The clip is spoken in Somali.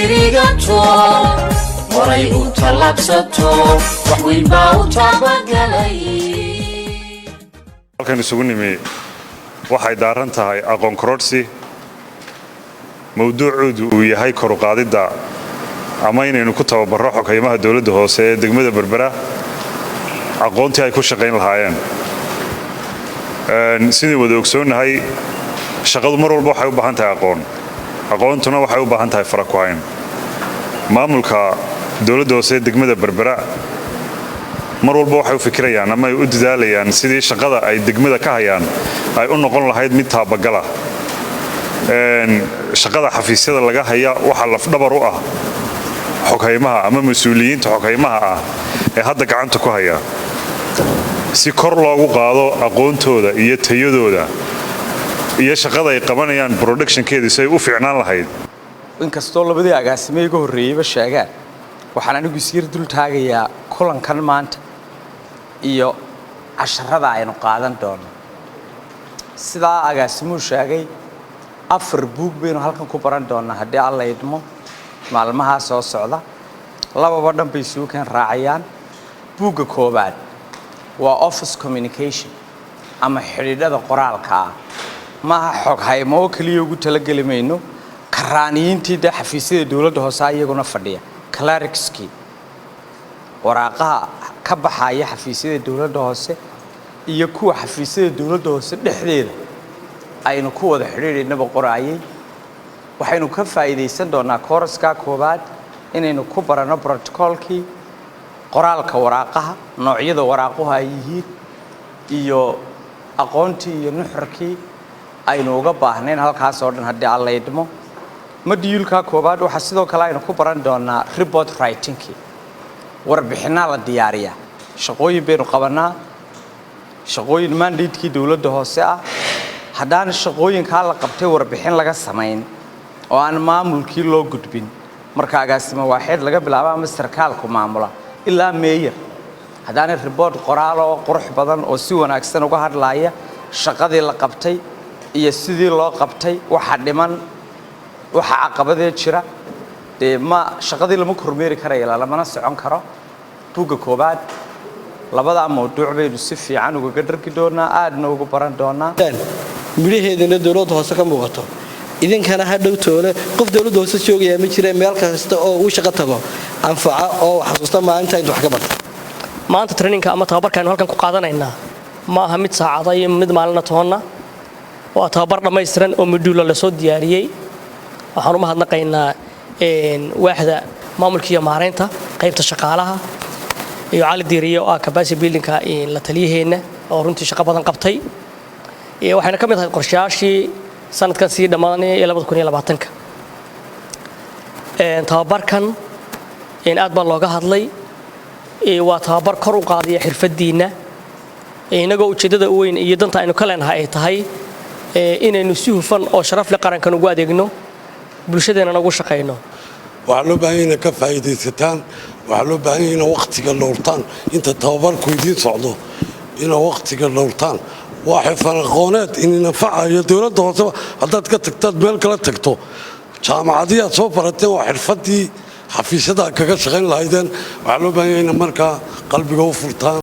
Tirigato horay u tallaabsato, wax weyn baa u taabagalay. Halkan isugu nimi waxay daaran tahay aqoon korodhsi, mowduucoodu uu yahay koruqaadidda ama inaynu ku tababarro xoghayaha dowladda hoose ee degmada Berbera aqoontii ay ku shaqayn lahaayeen. Sidii wada ogsoonnahay, shaqadu mar walba waxay u baahan tahay aqoon, aqoontuna waxay u baahan tahay farakuhayn. Maamulka dowladda hoose ee degmada Berbera mar walba waxay u fikirayaan ama ay u dadaalayaan sidii shaqada ay degmada ka hayaan ay u noqon lahayd mid taabagala. Shaqada xafiisyada laga haya waxaa lafdhabar u ah xoghaymaha ama mas-uuliyiinta xoghaymaha ah ee hadda gacanta ku haya. Si kor loogu qaado aqoontooda iyo tayadooda iyo shaqada ay qabanayaan productionkeedii si ay u fiicnaan lahayd. Inkastoo labadii agaasime iga horreeyeyba sheegaan, waxaan anigu isyar dul taagayaa kulankan maanta iyo casharada aynu qaadan doono. Sidaa agaasimuhu sheegay, 4 buug baynu halkan ku baran doonaa haddii Alla idmo maalmahaa soo socda. Lababa dhan bay suukan raacayaan. Buugga koowaad waa office communication ama xidhiidhada qoraalka ah. Maaha xoghaymo oo keliya ugu talageli mayno, karaaniyiintii dee xafiisyada dowladda hoose iyaguna fadhiya, clerkskii, waraaqaha ka baxaya xafiisyada dowladda hoose iyo kuwa xafiisyada dowladda hoose dhexdeeda aynu ku wada xidhiidhaynaba qoraayay. Waxaynu ka faa'iidaysan doonaa kooraskaa koowaad inaynu ku baranno protocolkii qoraalka waraaqaha, noocyada waraaquhu ay yihiin iyo aqoontii iyo nuxurkii aynu uga baahnayn halkaas oo dhan haddii Alla idmo. Moduleka koowaad waxaa sidoo kale aynu ku baran doonaa report writingkii. Warbixinaa la diyaariyaa, shaqooyin baynu qabanaa, shaqooyin mandatekii dowladda hoose ah. Haddaan shaqooyinkaa la qabtay warbixin laga samayn oo aan maamulkii loo gudbin, marka agaasimo waaxeed laga bilaabo ama sarkaalku maamula ilaa meeyar, haddaanay report qoraal oo qurux badan oo si wanaagsan uga hadlaaya shaqadii la qabtay iyo sidii loo qabtay, waxa dhiman, waxa caqabadee jira, dee ma shaqadii lama kormeeri karaya, lamana socon karo. Buugga koowaad labadaa mawduuc baynu si fiican ugaga dhargi doonaa, aadna ugu baran doonaa. Midhaheedana dowladda hoose ka muuqato, idinkana ha dhow toole qof dowladda hoose joogayaa ma jira, meel kasta oo uu shaqo tago anfaca oo xasuusta maalinta intu wax ka barta. Maanta trainingka ama tababarka aynu halkan ku qaadanaynaa ma aha mid saacada iyo mid maalina toonna, waa tababar dhammaystiran oo module lasoo diyaariyey. Waxaan u mahadnaqaynaa waaxda maamulka iyo maaraynta, qaybta shaqaalaha, iyo Cali Diiriye oo ah capacity buildingka la taliyaheenna oo runtii shaqo badan qabtay. Waxayna ka mid ahayd qorshayaashii sanadkan sii dhammaanaya ee 2020-ka. Tababarkan aad baa looga hadlay. Waa tababar kor u qaadaya xirfadiinna, inagoo ujeeddada weyn iyo danta aynu ka leenahay ay tahay inaynu si hufan oo sharaf leh qarankan ugu adeegno, bulshadeennana ugu shaqayno. Waxaa loo baahan yahay inaad ka faa'iidaysataan. Waxaa loo baahan yahay inaad wakhtiga dhowrtaan inta tababarku idiin socdo, inaad wakhtiga dhowrtaan. Waa xirfad aqooneed inin anfacayo. Dowladda hooseba haddaad ka tagtaad meel kala tagto, jaamacadii aad soo barateen waa xirfaddii xafiisyada kaga shaqayn lahaydeen. Waxaa loo baahan yahay ina markaa qalbiga u furtaan.